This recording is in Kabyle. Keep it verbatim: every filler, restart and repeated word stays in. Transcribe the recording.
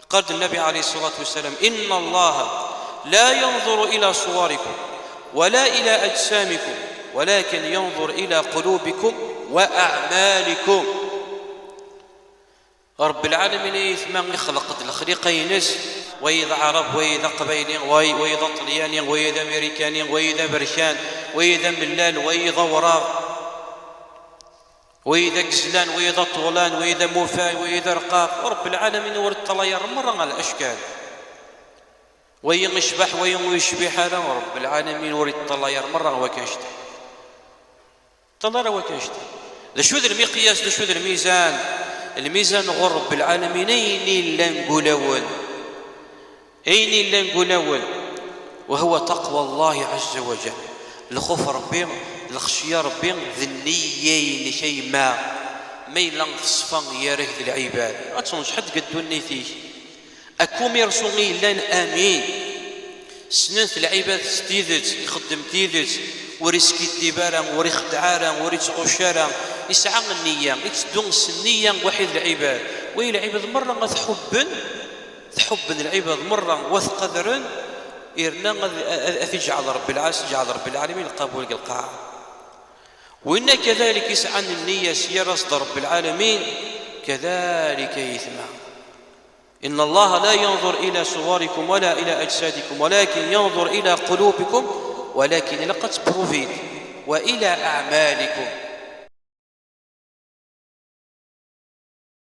قال النبي عليه الصلاة والسلام: إن الله لا ينظر إلى صوركم ولا إلى أجسامكم ولكن ينظر إلى قلوبكم وأعمالكم. رب العالمين يثمى يخلق الخليقة ينس، ويد عرب، ويد قبيلي، وي-، ويد طلياني، ويد أمريكاني، ويد برشان، ويد ملال، ويد وراغ، ويد كزلان، ويد طولان، ويد موفاي، ويد رقاق. رب العالمين ورد طلير مرة على الأشكال. وين يشبح وين يشبح هذا، رب العالمين ورد طلير مرة وكاشته. Ṭṭal ara wakken jdi. D acu d lmiqyas, d acu d lmizan? Lmizan ɣur Rebbi lɛalamin, ayen illan deg ulawen. Ayen illan deg ulawen. وهو تقوى الله عز وجل. Lxuf Rebbi, lxecya Rebbi, d nniya-inek a yemma. Ma yella teṣfa gar-ak d lɛibad, ad tenṣeḥ deg ddunit-ik. Akumirsu i yellan amin. Ssnen-t lɛibad s tidet, ixeddem tidet, ur iskiddib ara, ur ixeddeɛ ara, ur ittɣucc ara, isɛa nniya, itteddu s nniya n waḥid lɛibad. Wa lɛibad merra ad t-ḥubben, ad t-ḥubben lɛibad merra, wa ad t-qadren, yerna ad, ad, ad t-iǧɛel Rebbi lɛa-, ad t-iǧɛel Rebbi lɛalamin lqabul deg lqaɛa. Winna kadalik isɛan nniya s yar-as-d Rebbi lɛalamin, kadalik ay yetma. إن الله لا ينظر إلى صوركم ولا إلى أجسادكم ولكن ينظر إلى قلوبكم، ولكن لقد بروفيت، وإلى أعمالكم.